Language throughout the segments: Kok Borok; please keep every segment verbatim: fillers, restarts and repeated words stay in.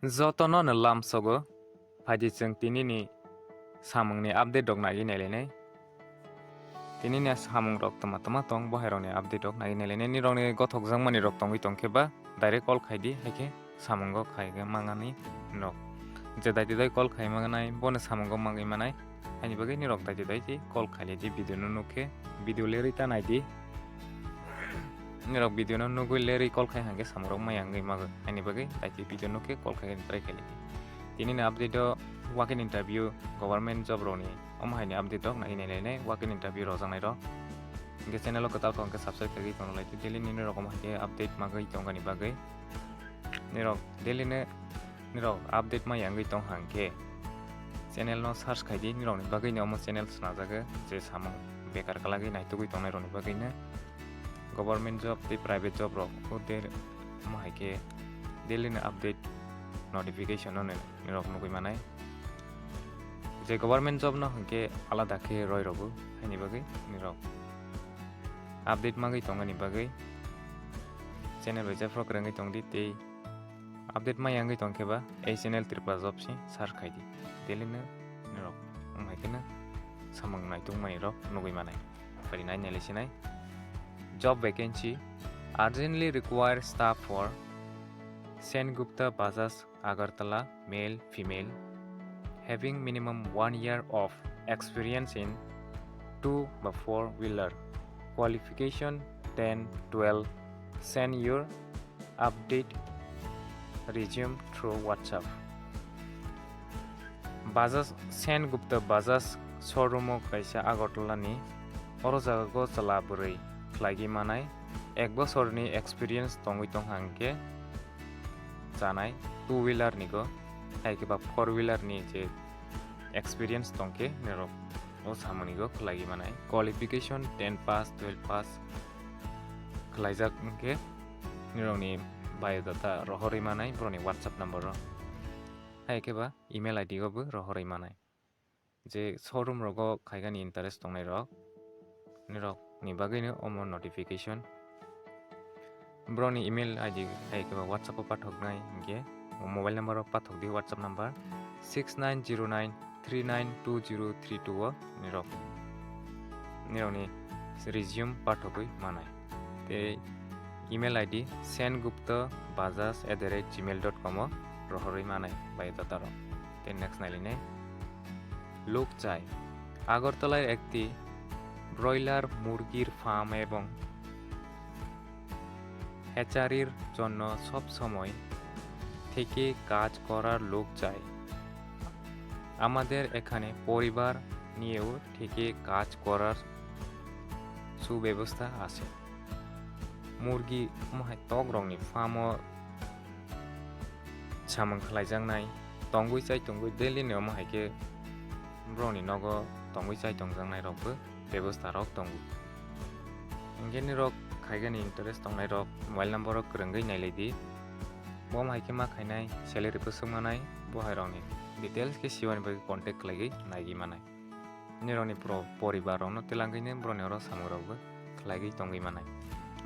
Jotono no lamsogo, phaidi chwng tinini samungni update rok naiwi nailainai. Tinini samung rok tama tama tong, bohairokni update rok naiwi nailainai. Nirokni gothok jakmani rok tongwi tongkhe ba direct call khaidi, haikhe samungo khaiwi mangani nok. Je daiti dai call khai mangnai, bono samungo mangwi manai. Haini bagwi nirok daiti daiti call khailai di, video no nukkhe, video lerwi ta naidi. Nirok video no nugwi lerwi call khai hangkhe samung rok maya wngwi mago. Haini bagwi daiti video nukkhe call khai try khailai di. Tinini update o walk-in interview, government job rokni omo haini update rok naiwi nailainai, walk-in interview rwjaknai rok. Hingke channel o kwtal kok hingke subscribe khaigwi tonglai di, daily nini rok omo haikhe update magwi tongani bagwi. Nirok daily no nirok update maya wngwi tong hangkhe channel no search khaidi, nirokni bagwi no omo channel swnajagwi, je samung bekar kalagwi naitugwi tongnai rokni bagwi no government job tei private job rok o de omo haikhe daily no update notification no nirok nugwi manai. Je government job no hwnkhe alada khe roi rogo, haini bagwi nirok update magwi tongani bagwi channel bai jephru kwrwngwi tongdi tei update maya wngwi tongkhe ba ei channel Tripura Job se search khaidi. Daily no nirok wng hai kheno samung naitung manwi rok nugwi manai. Pari nai nai sinai. Job vacancy: urgently require staff for Sengupta Bajaj, Agartala, male, female, having minimum one year of experience in two ba four wheeler, qualification ten, twelve, send your update resume through WhatsApp. Bajaj, Sengupta Bajaj showroom o kaisa Agartala ni, oro jaga o chwla bwrwi khlaigwi manai, ek bosorni experience tongwi tong hangkhe chanai, two wheeler ni go, hai khe ba four wheeler ni je experience tongkhe nirok o samani go khlaigwi manai, qualification ten pass, twelve pass khlaijak wngkhe nirokni biodata rohorwi manai borokni WhatsApp number o, hai khe ba email I D go bo rohorwi manai. Je showroom rogo khaigani interest tongnai rok, nirok ni bagwi no omo notification. Borokni email I D hai khe ba WhatsApp o pathoknai, hinkhe mobile number o pathok di, WhatsApp number six nine zero nine three nine two zero three two o nirok, nirokni resume pathogwi manai. Tei email I D sengupta bajaj at the rate gmail dot com o rohorwi manai biodata rok. Tei next nailinai. Lok chai. আগরতলার একটি ব্রয়লার মুরগির ফার্ম এবং হ্যাচারির জন্য সব সময় থেকে কাজ করার লোক চাই। আমাদের এখানে পরিবার নিয়েও থেকে কাজ করার সুব্যবস্থা আছে। Murgi omo hai tok rokni farm o samung khlaijaknai, tongwi chai tongwi daily ni omo hai khe borokni nogo tongwi chai tongjaknai rokbo bebosta rok tongo. Hinkhe nirok khaigani interest tongnai rok mobile number o kwrwngwi nailai di. Bo omo hai khe ma khainai salary bo swk manai, bo hai rokni details khe sibani bagwi contact khlaigwi naigwi manai. Nirokni pro-, poribar rokno twlangwino borokni oro samung rokbo khlaigwi tongwi manai.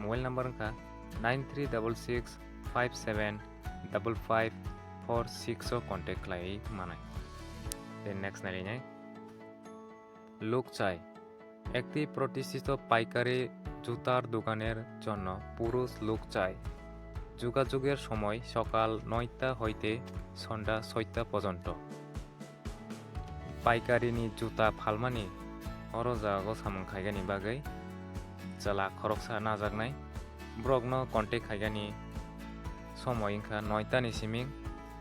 Mobile number wngkha nine three double six five seven double five four six o contact khlaiwi manai. Tei next nailinai. লোক চাই। একটি প্রতিষ্ঠিত পাইকারি জুতার দোকানের জন্য পুরুষ লোক চাই। যোগাযোগের সময় সকাল নয়টা হইতে সন্ধ্যা ছয়টা পর্যন্ত। Paikari ni juta phalmani oro jagao samung khaigani bagwi chwla khoroksa najaknai. Borokno contact khaigani somoi wngkha noita ni siming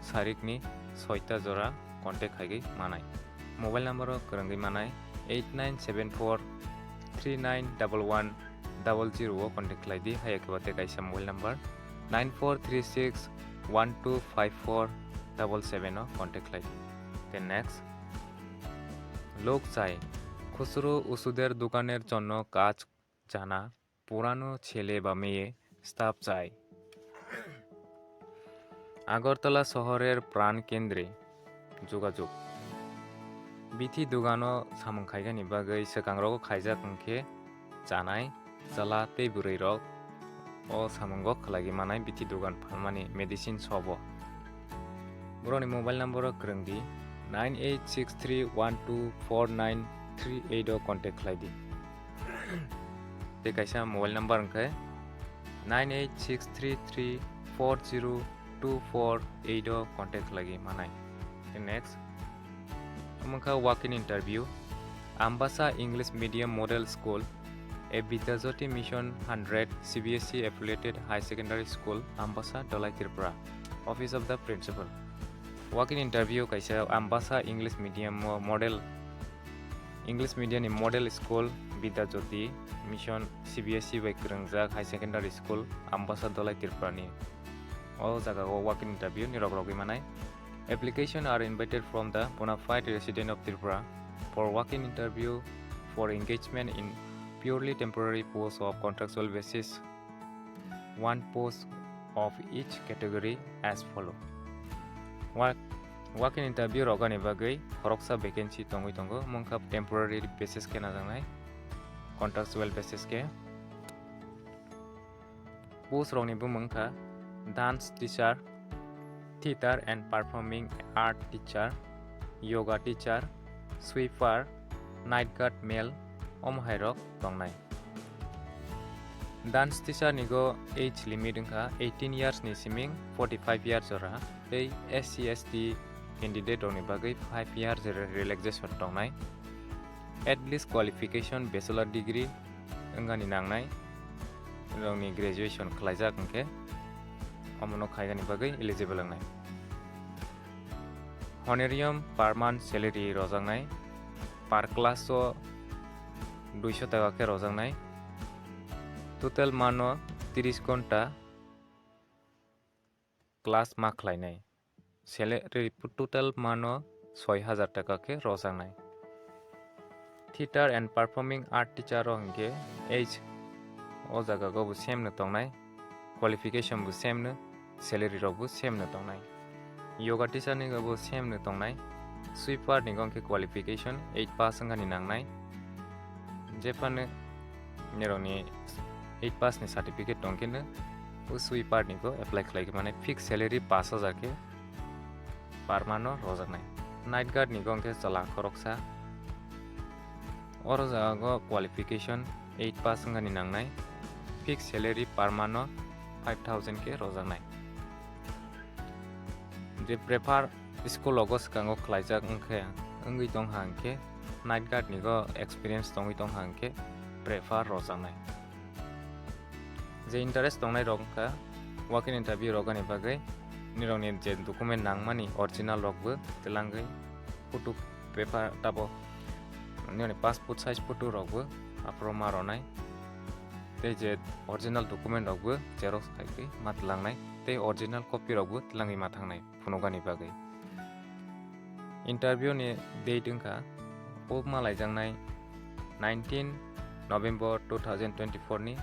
sarikni soita jora contact khaigwi manai. Mobile number o kwrwngwi manai eight nine seven four three nine double one double zero o contact khlai di, hai khe ba tei kaisa mobile number nine four three six one two five four double seven o contact khlai di. Then next, লোক চাই, খুচরো ওষুধের দোকানের জন্য কাজ জানা পুরানো ছেলে বা মেয়ে staff চাই। আগরতলা শহরের প্রাণকেন্দ্রে যোগাযোগ। Bithi dugano samung khaigani bagwi swkangrogo khaijak wngkhe chanai, chwla tei bwrwirok o samungo khlaigwi manai bithi dugan phalmani medicine shop o. Borokni mobile number o kwrwng di, nine eight six three one two four nine three eight o contact khlai di. Tei kaisa mobile number wngkhe nine eight six three three four zero two four eight o contact khlai manai. Tei next, omo wngkha walk-in interview. Ambasa English Medium Model School, a Vidyajyoti Mission hundred C B S E affiliated high secondary school, Ambasa, Dholai, Tripura. Office of the Principal. Walk-in interview kaisa Ambasa English Medium o model, English Medium ni model school, Vidyajyoti Mission C B S E bai kwrwngjak high secondary school, Ambasa, Dholai, Tripura ni. O jaga o walk-in interview nirok rogwi manai. Application are invited from the bona fide resident of Tripura for walk-in interview for engagement in purely temporary post of contractual basis, one post of each category as follow. Walk, walk-in interview rogani bagwi khoroksa vacancy tongwi tongo, omo wngkha temporary basis khe najaknai, contractual basis khe. Post rokni bumung wngkha dance teacher, theater and performing art teacher, yoga teacher, sweeper, night guard male, omo hai rok tongnai. Dance teacher ni go age limit wngkha eighteen years ni siming forty five years jora, tei S C S T candidate rokni bagwi five years re-, relaxation tongnai. At least qualification bachelor degree wngani nangnai, rokni graduation khlaijak hwnkhe omono khaigani bagwi eligible wngnai. Honorarium per month salary rojaknai, per class o duiso taka khe rojaknai, total mano tris ghonta class ma khlainai. Salary total mano soi hajar taka khe rojaknai. Theater and performing art teacher rok hwnkhe age o jaga go bo same no tongnai, qualification bo same no, salary rok bo same no tongnai. Yoga teacher ni go bo same no tongnai. Sweeper ni go hwnkhe qualification eight pass wngani nangnai. Jephanu nirokni eight pass ni certificate tongkheno o sweeper ni go apply khlai mane fixed salary pash hajar khe per month no rojaknai. Night guard ni go hwnkhe chwla khoroksa. Oro jaga go qualification eight pass wngani nangnai. Fixed salary per month no five thousand khe rojaknai. Je prefer school rogo swkango khlaijak wngkhe, wngwi tongkha hwnkhe night guard ni go experience tongwi tongkha hwnkhe prefer rojaknai. Je interest tongnai rok wngkha walk-in interview rogani bagwi nirokni je document nangmani original rokbo twlangwi photo paper tabo nini passport size photo rokbo aphuru ma ronai. Tei je original document rokbo xerox khaigwi ma twlangnai tei original copy rokbo twlangwi ma thangnai phunukani bagwi. Interview ni date wngkha o malaijaknai nineteen November two thousand twenty-four ni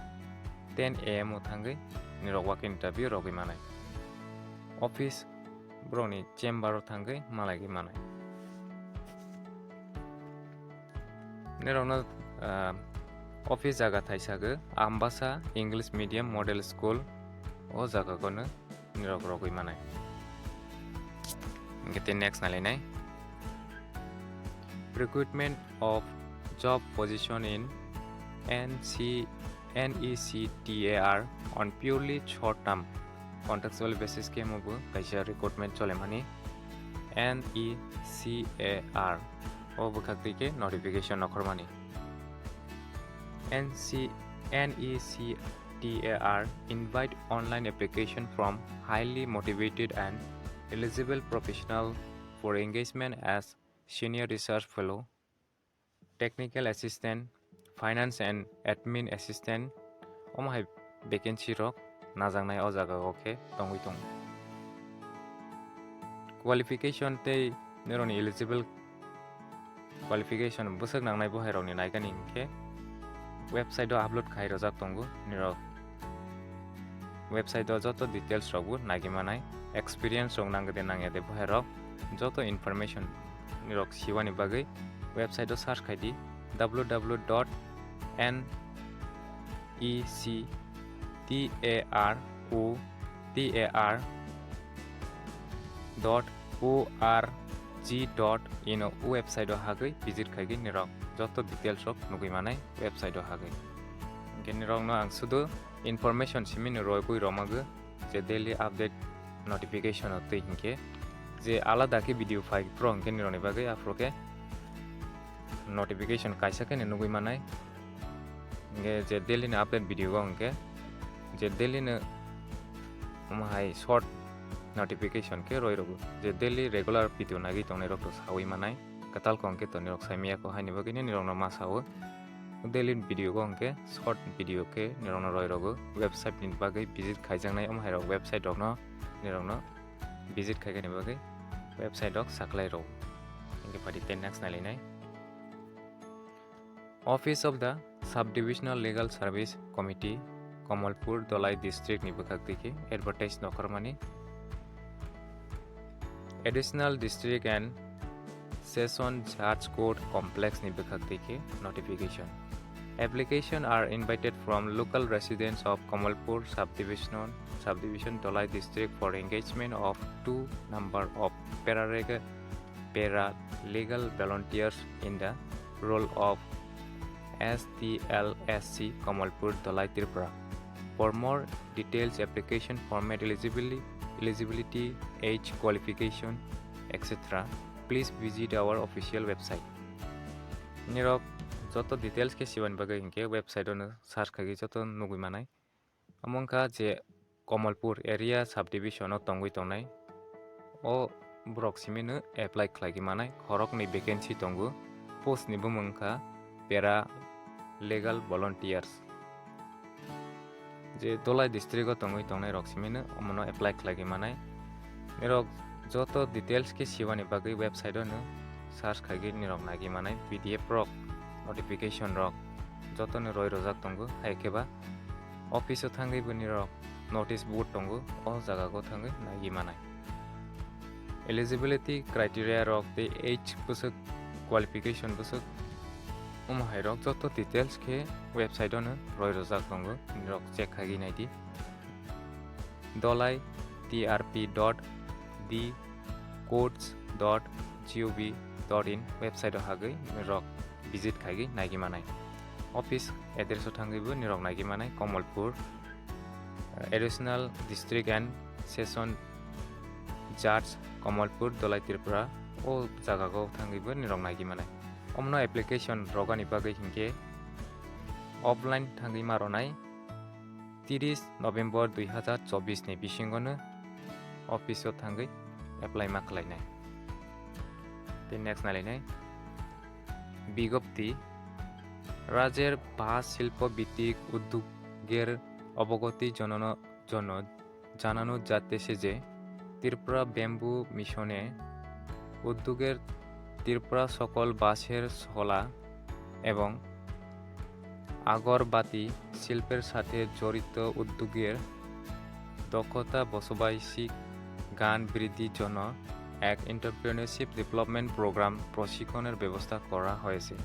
ten A M o thangwi nirok walk-in interview rogwi manai. Office borokni chamber o thangwi malaigwi manai. Nirokno, ah, office jaga thaisa khe Ambasa English Medium Model School o jaga kono nirok rogwi manai. Hingke tei next nailainai. Recruitment of job position in N C, N E C T A R on purely short term contractual basis khe omo bo kaisa recruitment cholemani N E C A R o bwkhaktwi khe notification nokhormani. N C, N E C T A R invite online application from highly motivated and eligible professional for engagement as senior research fellow, technical assistant, finance and admin assistant, omo hai vacancy rok najaknai o jaga o khe tongwi tongo. Qualification tei nirokni eligible qualification bwswk nangnai bo hai rokni naikani hinkhe website o upload khai rojak tongo nirok. Website o joto details rok bo naiwi manai, experience rok nang de nang ya de bo hai rok joto information nirok siwani bagwi website o search khai di, W W W dot N E C T A R O T A R dot O R G dot in o website o hagwi visit khaigwi nirok joto details rok nugwi manai website o hagwi. Hwnkhe nirokno ang sudu information simi ni roigwi romagwi je daily update notification o twi hinkhe je alada khe video phai phro hinkhe nirokni bagwi aphuru khe notification kaisa khe nugwi manai. Hwnkhe je daily ni update video o hwnkhe je daily ni omo hai short notification khe roi rwgo. Je daily regular video nagwi tongnai rok to sawi manai. Kwtal kong khe to nirok sai maya kho haini bagwi nirok no ma sao. Daily video o hwnkhe short video khe nirok no roi rwgo. Website ni bagwi visit khaijaknai omo hai rok website rok no nirok no visit khaikani bagwi website rok saklai rw. Hwnkhe padi ten next nailainai. Office of the Subdivisional Legal Service Committee, Kamalpur, Dholai District ni bwkhak twi khe advertise nokharmani Additional District and Session Judge Court Complex ni bwkhak twi khe notification. Application are invited from local residents of Kamalpur subdivision, subdivision Dholai district for engagement of two number of paralegal, paralegal volunteers in the role of S T L S C Kamalpur Dholai Tripura. For more details, application format, eligibility, eligibility, age qualification, et cetera, please visit our official website. Nirok joto details khe sibani bagwi hinkhe website ono search khaigwi joto nugwi manai. Omo wngkha je Kamalpur area subdivision o tongwi tongnai. O borok simino apply khlaigwi manai, khoroknwi vacancy tongo. Post ni bumung wngkha para legal volunteers. Je Dholai district o tongwi tongnai rok simino omono apply khlaigwi manai. Nirok joto details khe sibani bagwi website o no search khaigwi nirok naigwi manai, P D F rok, notification rok joto no roi rojak tongo. Hai khe ba office o thangwi bo nirok notice board tongo, o jaga o thangwi naigwi manai. Eligibility criteria rok tei age bwswk, qualification bwswk, omo hai rok joto details khe website o no roi rojak tongo, nirok check khaigwi naidi. Dholai T R P dot the courts dot gov dot in website o hagwi nirok visit khaigwi naigwi manai. Office address o thangwi bo nirok naigwi manai, Kamalpur, Additional District and Session Judge, Kamalpur, Dholai, Tripura, o jaga o thangwi bo nirok naigwi manai. Omono application rogani bagwi hinkhe offline thangwi ma ronai, tiris November dui hazar chobbish ni bisingo no office o thangwi apply ma khlainai. Tei next nailainai. Bigjopti, রাজ্যের বাঁশ শিল্প ভিত্তিক উদ্যোগের অগ্রগতি জনন-, জন্য জানানো যাচ্ছে যে ত্রিপুরা ব্যাম্বু মিশনে উদ্যোগের ত্রিপুরা সকল বাঁশের শলা এবং আগরবাতি শিল্পের সাথে জড়িত উদ্যোগের দক্ষতা বসবাসী গান বৃদ্ধির জন্য এক এন্টারপ্রেনিউরশিপ ডেভেলপমেন্ট প্রোগ্রাম প্রশিক্ষণের ব্যবস্থা করা হয়েছে।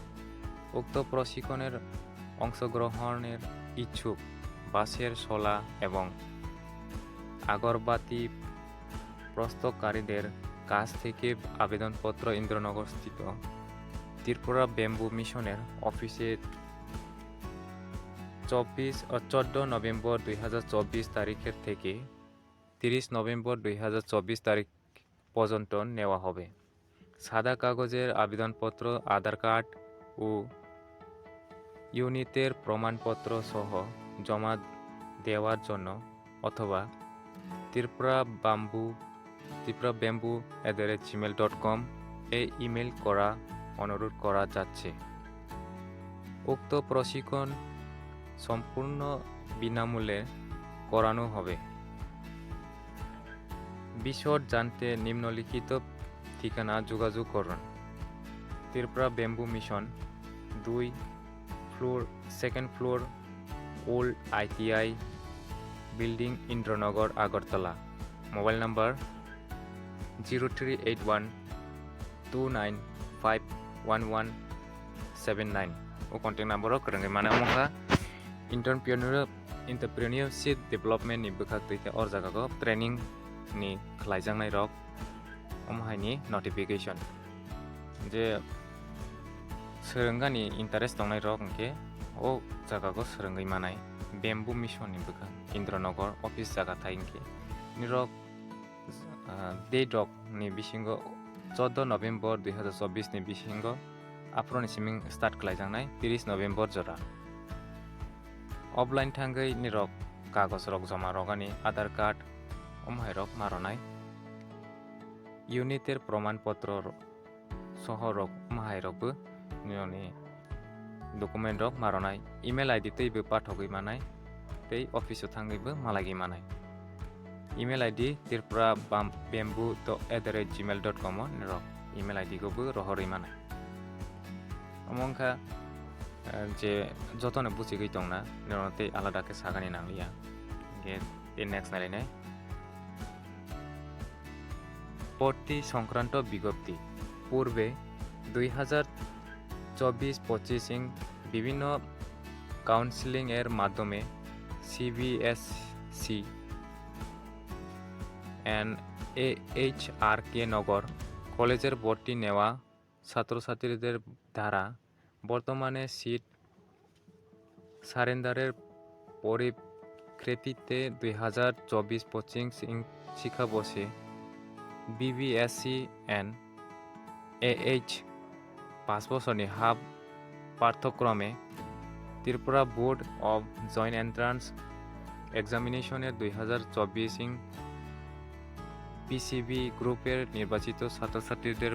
উক্ত প্রশিক্ষণের অংশগ্রহণের ইচ্ছুক বাঁশের শলা এবং আগরবাতি প্রস্তুতকারীদের কাছ থেকে আবেদনপত্র ইন্দ্রনগরস্থিত ত্রিপুরা ব্যাম্বু মিশনের অফিসে চব্বিশ, আহ, চোদ্দ নভেম্বর দুই হাজার চব্বিশ তারিখের থেকে তিরিশ নভেম্বর দুই হাজার চব্বিশ তারিখ পর্যন্ত নেওয়া হবে। সাদা কাগজের আবেদনপত্র, আধার কার্ড ও ইউনিটের প্রমাণপত্র সহ জমা দেওয়ার জন্য অথবা Tripura bamboo, Tripura bamboo at the rate gmail dot com এ ইমেইল করা অনুরোধ করা যাচ্ছে। উক্ত প্রশিক্ষণ সম্পূর্ণ বিনামূল্যে করানো হবে। বিশদ জানতে নিম্নলিখিত ঠিকানা যোগাযোগ করুন। ত্রিপুরা ব্যাম্বু মিশন, দুই floor, second floor, old ITI building, Indranagar, Agartala. Mobile number zero three eight one two nine five one one seven nine. O contact number o kwrwngwi mano wngkha entrepreneur, entrepreneurship development ni bwkhak twi khe o jaga o training ni khlaijaknai rok. omo haini notification. Je swrwngani interest tongnai rok hwnkhe o jaga go swrwngwi manai. Bamboo Mission ni bwkha Indranogor office jaga thai hwnkhe nirok, ah, date rok ni bisingo chordo November dui hazar chobbish ni bisingo aphuru ni siming start khlaijaknai tris November jora. Offline thangwi nirok kagoj rok joma rogani, Aadhaar card, omo hai rok ma ronai. United proman potro ro-, soho rok omo hai rokbo nirokni document rok ma ronai. Email I D twibo pathogwi manai tei office o thangwibo malagwi manai. Email I D tripura bam-, bamboo at the rate gmail dot com o nirok email I D go bo rohorwi manai. Omo wngkha, eh, je jotono buchigwi tongna, nirokno tei alada khe sagani nangliya. Hwnkhe tei next nailainai. পড়তি সংক্রান্ত বিজ্ঞপ্তি। পূর্বে দুই হাজার চব্বিশ পঁচিশ ইং বিভিন্ন কাউন্সেলিং এর মাধ্যমে সিবিএসসি and এএইচআরকে নগর কলেজের ভর্তি নেওয়া ছাত্রছাত্রীদের দ্বারা বর্তমানে সিট সারেন্ডারের পরিপ্রেক্ষিতে দুই হাজার চব্বিশ পঁচিশ শিং-, শিক্ষাবর্ষে বিবিএসসি and এএইচ পাঁচ বছরনি হাফ পাঠ্যক্রমে Tripura board of joint entrance এক্সামিনেশনের দুই হাজার চব্বিশ ইং পিসিবি গ্রুপের নির্বাচিত ছাত্রছাত্রীদের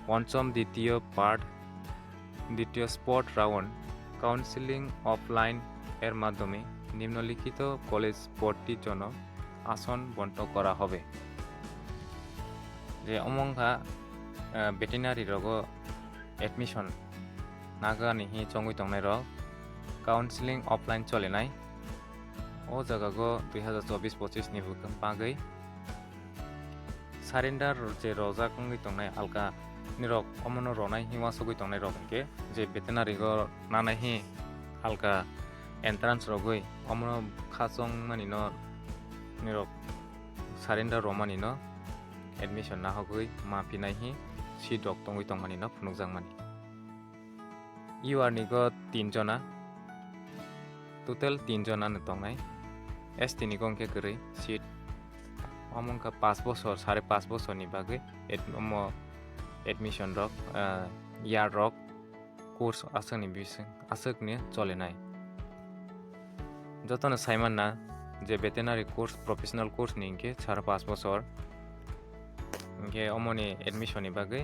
পঞ্চম দ্বিতীয় পার্ট, দ্বিতীয় স্পট রাউন্ড কাউন্সেলিং অফলাইন এর মাধ্যমে নিম্নলিখিত কলেজ ভর্তির জন্য আসন বন্টন করা হবে। Je omo wngkha, eh, veterinary rogo admission nagani hi chongwi tongnai rok, counseling offline cholinai. O jaga go dui hazar chobbish pochis ni bwkha bagwi surrender je rojak wngwi tongnai alka nirok omono ronai hi uansugwi tongnai rok hwnkhe je veterinary go nanai hi alka entrance rogwi omono khachong mani no nirok surrender romani no admission nahogwi ma phinai hi seat rok tongwi tongmani no phunukjakmani. U R ni go tin jona, total tin jona no tongnai. S T ni go hwnkhe kwrwi seat. Omo wngkha paanch bosor, sare paanch bosor ni bagwi ad-, omo admission rok, ah, year rok, course aswkni bising, aswkni cholinai. Jotono saimanna je veterinary course, professional course ni hwnkhe sare paanch bosor. Hwnkhe omoni admission ni bagwi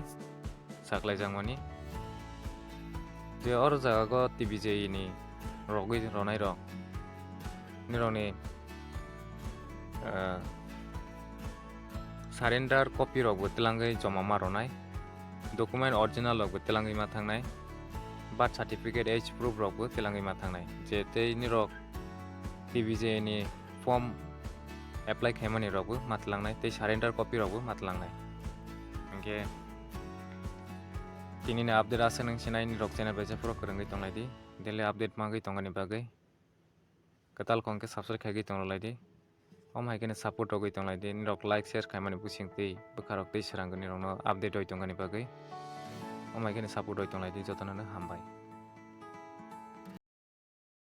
saklaijakmani. Je oro jaga go T B J ni rogwi ronai rok, nirokni, ah, surrender copy rok bo twlangwi joma ma ronai, document original rok bo twlangwi ma thangnai, birth certificate, age proof rok bo twlangwi ma thangnai. Je tei nirok T B J ni form apply khaimani rok bo ma twlangnai tei surrender copy rok bo ma twlangnai. Hwnkhe tini ni update aswk nung sinai nirok channel bai se phuru kwrwngwi tonglai di. Daily update magwi tongani bagwi kwtal kong khe subscribe khaigwi tonglai di. Omo hai kheno support rogwi tonglai di. Nirok like, share khaimani bising twi bwkha rok tei swrang nirokno update roi tongani bagwi. Omo hai kheno support roi tonglai di, jotono no hambai.